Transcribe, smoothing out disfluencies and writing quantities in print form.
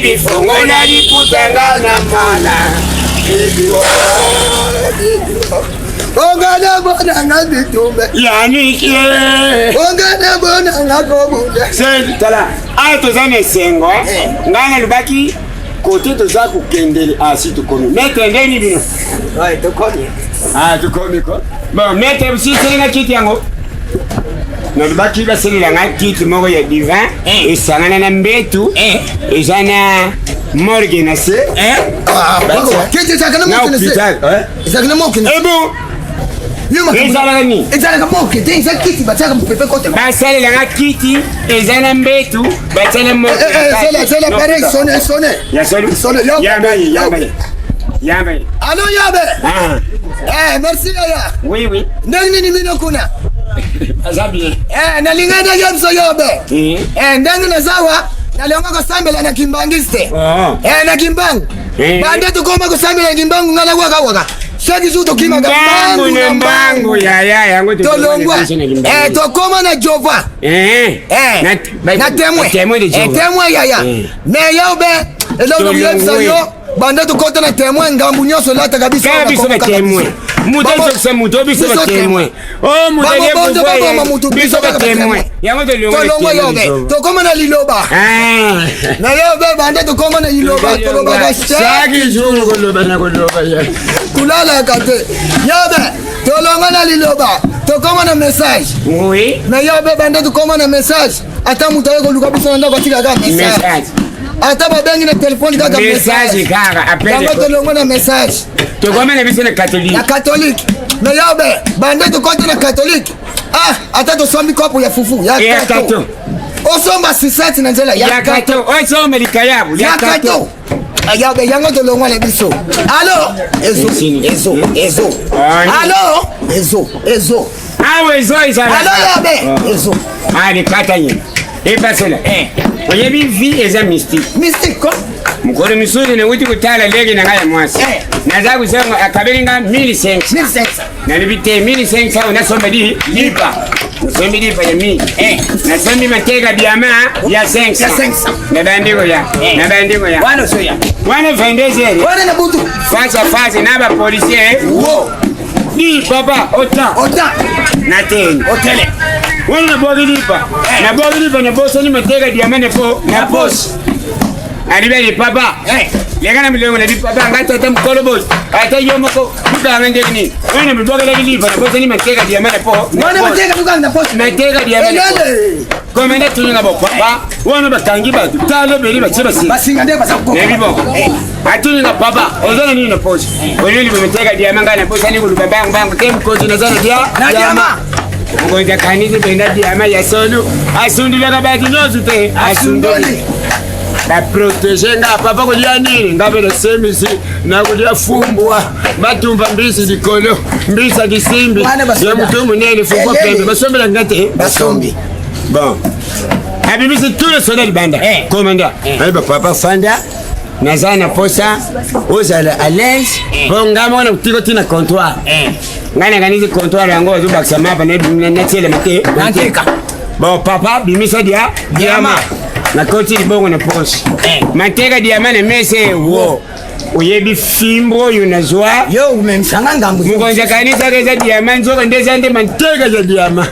Bibi fongola liputa nga na mwana. Bibi oh, bibi oh. Ongana bona nga bitumbe. Yaniki. Ongana bona nga kobunda. Tala, awa toza na esengo. Eh. Ngai nalobaki kote toza kokendele asi ah, tokomi maître ndeni bino tokomi ah, tokomi ko bon maître bosiselinga kiti yango nalobaki basalela ngai kiti moko ya divin eh. esangana na mbetu eh. eza na morgue na se eh. ah, na hôpital ebo ezalaka nini ezalaka moke te eza kiti batiaka mopepe kote basalelanga kiti eza na mbetu batiala moke alo yabe ah. Eh, merci yaya oui oui ndenge nini mino kuna aza bien eh, nalingai nayebisa yobe eh, ndenge nazawa nalinga kosambela na kimbangiste ah. eh, na kimbangu bande tokoma kosambela na kimbangu ngai nawakawaka chaque jour tokimaka mbangu na mbangu yaya yango tolongwa eh, tokoma na jova na témoin témoin yaya mais yobe eloko nakoyebisa yo banda tokota na témoin ngambu nyonso elataka biso kaka biso ba témoin moto azokisa moto biso ba témoin o moto bamobondo baboma motu biso ba témoin yango tolongwa yobe tokoma na liloba ah. na yobe banda tokoma na liloba tolobaka chaque jour koloba na koloba kolalaka te yobe tolongwa na liloba tokoma na message oui na yobe banda tokoma na message ata moto aye koluka biso na ndako atika kaka message ata babengi na telefone kaka message kaka yango tolongo na message tokoma na biso na katolike na katolike me yobe bande tokota na katolike ah ata tosombi kopo ya fufu ya kato osomba sisati na nzela ya kato osomba likayabu ya kato yabe yango tolongwa na biso alo ezo ezo ezo alo ezo ezo awa ezo ezala alo yabe ezo ah likata ye epasela eh. Oyebi vie eza mystique mystique ko mokolo mosusu nauti kotala leki na ngai ya mwasi eh. Naza kozonga akabeli nga 1500 nalobi te 1500 oyo nasomba li lipa nasombi lipa ya 1000 eh. Nasombi mateka diama ya 500 nabandi koya eh. Nabandi koya wana ozoya wana 22 heures wana na butu face à face na bapolicier wo Di papa ota. Ota. Na teni. Otele. Wana nabwaki lipa. Eh. Nabwaki lipa nabosani mateka diama na po na poche. Alibeli papa. Eh. Leka na milongo na bipapa nga tata mokolo bosi. Ata yo moko mukanga ndenge nini. Wana mibwakelaki lipa nabosani mateka diama na po. Wana mateka mukanga na poche. Mateka diama na po. Elele. Komenda tuni na bopapa wana bakangi bato tala ebele batie basinga. Basinga nde baza kokoma. Nayebi bon. Atuni na papa oza na nini na poche oyeli bometeka diama ngai nabosani koluba bangu bangu te mokonzi naza na dia Na diama. Mokonzi akanisi mpenza diama ya solo asundulaka bato nyonso te asundoli baprotege nga papa kolia nini nga mpe nasemisi nakolia fumbwa batumba mbisi likolo mbisi ya kisimbi Wana basoda. ya moto monene fumbwa Elele. pembe basombela nga te Basombi. Bon abimisi tout le soda libanda Eh. komanda ayeba papa fanda naza na posa ozala à l'aise mpo ngai moko nakotika ti na comptoir ngai nakanisi comptoir yango ozobakisa mapa natielema te Nateka. Bon papa bimisa dia diama nakoti libongo na poche mateka diama na mese wo oyebi fimbo oyo nazwa Yo umemisanga ngambu. Mokonzi akanisaka eza diama nzoka nde eza nde manteka ya diama.